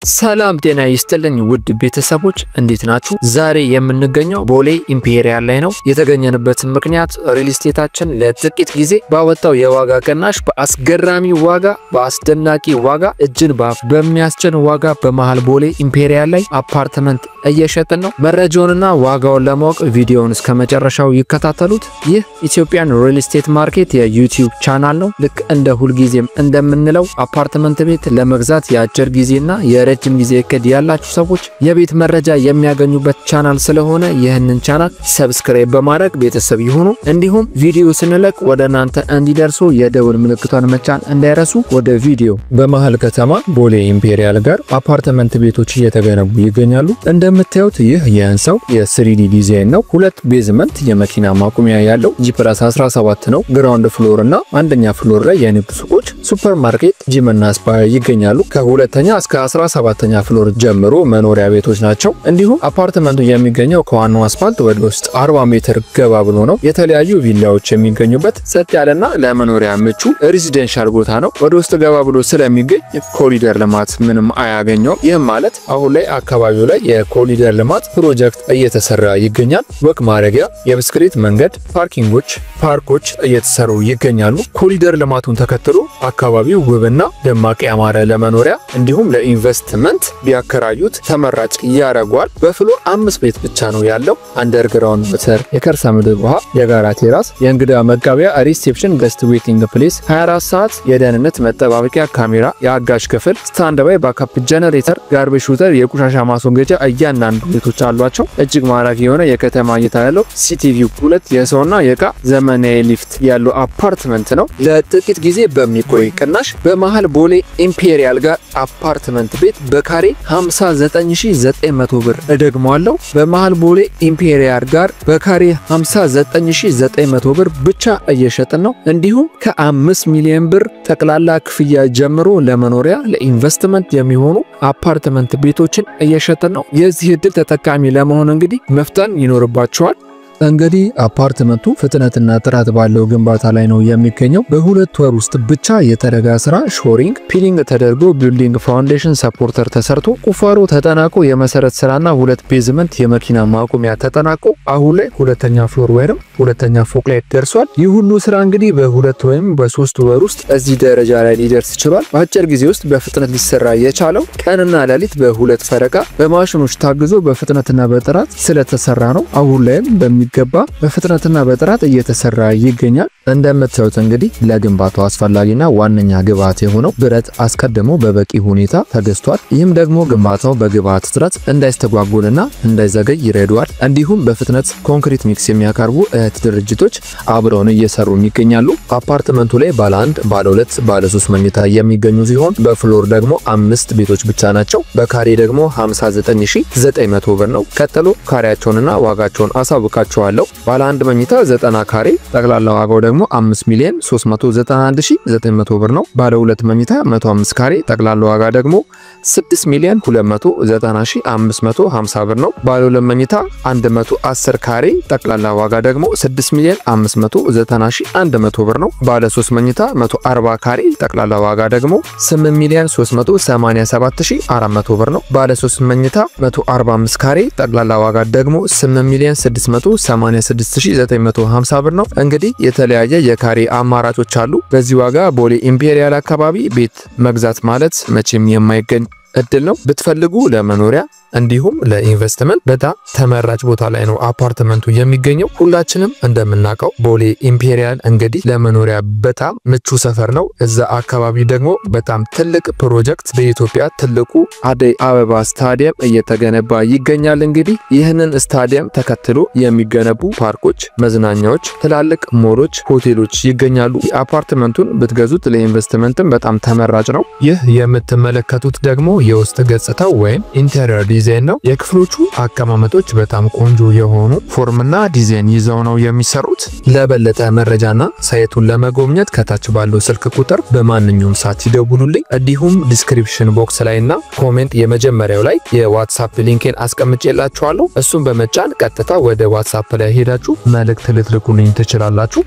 ሰላም ጤና ይስጥልኝ ውድ ቤተሰቦች፣ እንዴት ናችሁ? ዛሬ የምንገኘው ቦሌ ኢምፔሪያል ላይ ነው። የተገኘንበትን ምክንያት ሪል ስቴታችን ለጥቂት ጊዜ ባወጣው የዋጋ ቅናሽ በአስገራሚ ዋጋ፣ በአስደናቂ ዋጋ፣ እጅን በአፍ በሚያስጭን ዋጋ በመሃል ቦሌ ኢምፔሪያል ላይ አፓርትመንት እየሸጥን ነው። መረጃውንና ዋጋውን ለማወቅ ቪዲዮውን እስከ መጨረሻው ይከታተሉት። ይህ Ethiopian Real Estate Market የ YouTube channel ነው። ልክ እንደ ሁልጊዜም እንደምንለው አፓርትመንት ቤት ለመግዛት የአጭር ጊዜና የረጅም ጊዜ እቅድ ያላችሁ ሰዎች የቤት መረጃ የሚያገኙበት ቻናል ስለሆነ ይህንን channel subscribe በማድረግ ቤተሰብ ይሁኑ። እንዲሁም ቪዲዮ ስንለቅ ወደ እናንተ እንዲደርሱ የደውል ምልክቷን መጫን እንዳይረሱ። ወደ ቪዲዮ። በመሃል ከተማ ቦሌ ኢምፔሪያል ጋር አፓርትመንት ቤቶች እየተገነቡ ይገኛሉ። እንደምታዩት ይህ የህንፃው የ 3D ዲዛይን ነው። ሁለት basement የመኪና ማቆሚያ ያለው G+17 ነው። Ground floor እና አንደኛ floor ላይ የንግድ ሱቆች፣ ሱፐር ማርኬት፣ ጂም እና spa ይገኛሉ። ከሁለተኛ እስከ 17ኛ floor ጀምሮ መኖሪያ ቤቶች ናቸው። እንዲሁም አፓርትመንቱ የሚገኘው ከዋናው አስፋልት ወደ ውስጥ 40 ሜትር ገባ ብሎ ነው። የተለያዩ ቪላዎች የሚገኙበት ጸጥ ያለና ለመኖሪያ ምቹ residential ቦታ ነው። ወደ ውስጥ ገባ ብሎ ስለሚገኝ ኮሪደር ልማት ምንም አያገኘውም። ይህም ማለት አሁን ላይ አካባቢው ላይ የኮሪደር ልማት ፕሮጀክት እየተሰራ ይገኛል። Walk ማድረጊያ፣ የብስክሌት መንገድ፣ parking ኦች፣ ፓርኮች እየተሰሩ ይገኛሉ። ኮሪደር ልማቱን ተከትሎ አካባቢው ውብና ደማቅ ያማረ ለመኖሪያ እንዲሁም ለኢንቨስትመንት ቢያከራዩት ተመራጭ ያደርገዋል። በ floor አምስት ቤት ብቻ ነው ያለው። Underground water፣ የከርሰ ምድር ውሃ፣ የጋራ terrace፣ የእንግዳ መቀበያ reception፣ guest waiting place፣ 24 ሰዓት የደህንነት መጠባበቂያ ካሜራ፣ የአጋዥ ክፍል፣ standby backup generator፣ garbage shooter፣ የቆሻሻ ማስወገጃ እያንዳንዱ ቤቶች አሏቸው። እጅግ ማራኪ የሆነ የከተማ እይታ ያለው city view፣ ሁለት የሰውና የእቃ ዘመናዊ ሊፍት ያለው አፓርትመንት ነው። ለጥቂት ጊዜ በሚቆይ ቅናሽ በመሃል ቦሌ ኢምፔሪያል ጋር አፓርትመንት ቤት በካሬ 59900 ብር። እደግመዋለሁ፣ በመሃል ቦሌ ኢምፔሪያል ጋር በካሬ 59900 ብር ብቻ እየሸጥን ነው። እንዲሁም ከ5 ሚሊዮን ብር ጠቅላላ ክፍያ ጀምሮ ለመኖሪያ፣ ለኢንቨስትመንት የሚሆኑ አፓርትመንት ቤቶችን እየሸጥን ነው። የዚህ እድል ተጠቃሚ ለመሆን እንግዲህ መፍጠን ይኖርባቸዋል። እንግዲህ አፓርትመንቱ ፍጥነትና ጥራት ባለው ግንባታ ላይ ነው የሚገኘው። በ2 ወር ውስጥ ብቻ የጠረጋ ስራ shoring፣ piling ተደርጎ building foundation supporter ተሰርቶ ቁፋሮ ተጠናቆ የመሰረት ስራና ሁለት basement የመኪና ማቆሚያ ተጠናቆ አሁን ላይ ሁለተኛ floor ወይም ሁለተኛ ፎቅ ላይ ደርሷል። ይህ ሁሉ ስራ እንግዲህ በ2 ወይም በ3 ወር ውስጥ እዚህ ደረጃ ላይ ሊደርስ ችሏል። በአጭር ጊዜ ውስጥ በፍጥነት ሊሰራ የቻለው ቀንና ሌሊት በሁለት ፈረቃ በማሽኖች ታግዞ በፍጥነትና በጥራት ስለተሰራ ነው። አሁን ላይም በሚገባ በፍጥነትና በጥራት እየተሰራ ይገኛል። እንደምታዩት እንግዲህ ለግንባታው አስፈላጊና ዋነኛ ግብዓት የሆነው ብረት አስቀድሞ በበቂ ሁኔታ ተገዝቷል። ይህም ደግሞ ግንባታው በግብዓት እጥረት እንዳይስተጓጎልና እንዳይዘገይ ይረዳዋል። እንዲሁም በፍጥነት concrete mix የሚያቀርቡ እህት ድርጅቶች አብረውን እየሰሩ ይገኛሉ። አፓርትመንቱ ላይ ባለ አንድ፣ ባለ ሁለት፣ ባለ ሶስት መኝታ የሚገኙ ሲሆን በ floor ደግሞ አምስት ቤቶች ብቻ ናቸው። በካሬ ደግሞ 59900 ብር ነው። ቀጥሎ ካሬያቸውንና ዋጋቸውን አሳውቃችኋለሁ። ባለ አንድ መኝታ 90 ካሬ ጠቅላላ ዋጋው ደግሞ 5 ሚሊዮን 391900 ብር ነው። ባለ ሁለት መኝታ 105 ካሬ ጠቅላላ ዋጋ ደግሞ 6 ሚሊዮን 290550 ብር ነው። ባለ ሁለት መኝታ 110 ካሬ ጠቅላላ ዋጋ ደግሞ 6 ሚሊዮን 590100 ብር ነው። ባለ 3 መኝታ 140 ካሬ ጠቅላላ ዋጋ ደግሞ 8 ሚሊዮን 387400 ብር ነው። ባለ 3 መኝታ 145 ካሬ ጠቅላላ ዋጋ ደግሞ 8 ሚሊዮን 686950 ብር ነው። እንግዲህ የተለያየ የካሬ አማራጮች አሉ። በዚህ ዋጋ ቦሌ ኢምፔሪያል አካባቢ ቤት መግዛት ማለት መቼም የማይገኝ እድል ነው። ብትፈልጉ ለመኖሪያ እንዲሁም ለኢንቨስትመንት በጣም ተመራጭ ቦታ ላይ ነው አፓርትመንቱ የሚገኘው። ሁላችንም እንደምናውቀው ቦሌ ኢምፔሪያል እንግዲህ ለመኖሪያ በጣም ምቹ ሰፈር ነው። እዛ አካባቢ ደግሞ በጣም ትልቅ ፕሮጀክት፣ በኢትዮጵያ ትልቁ አደይ አበባ ስታዲየም እየተገነባ ይገኛል። እንግዲህ ይህንን ስታዲየም ተከትሎ የሚገነቡ ፓርኮች፣ መዝናኛዎች፣ ትላልቅ ሞሎች፣ ሆቴሎች ይገኛሉ። አፓርትመንቱን ብትገዙት ለኢንቨስትመንትም በጣም ተመራጭ ነው። ይህ የምትመለከቱት ደግሞ የውስጥ ገጽታው ወይም interior design ነው። የክፍሎቹ አቀማመጦች በጣም ቆንጆ የሆኑ form ና ዲዛይን ይዘው ነው የሚሰሩት። ለበለጠ መረጃና site ኡን ለመጎብኘት ከታች ባለው ስልክ ቁጥር በማንኛውም ሰዓት ይደውሉልኝ። እንዲሁም description box ላይ እና comment የመጀመሪያው ላይ የ WhatsApp link ኤን አስቀምጬላችኋለሁ። እሱን በመጫን ቀጥታ ወደ WhatsApp ላይ ሄዳችሁ መልእክት ልትልኩልኝ ትችላላችሁ።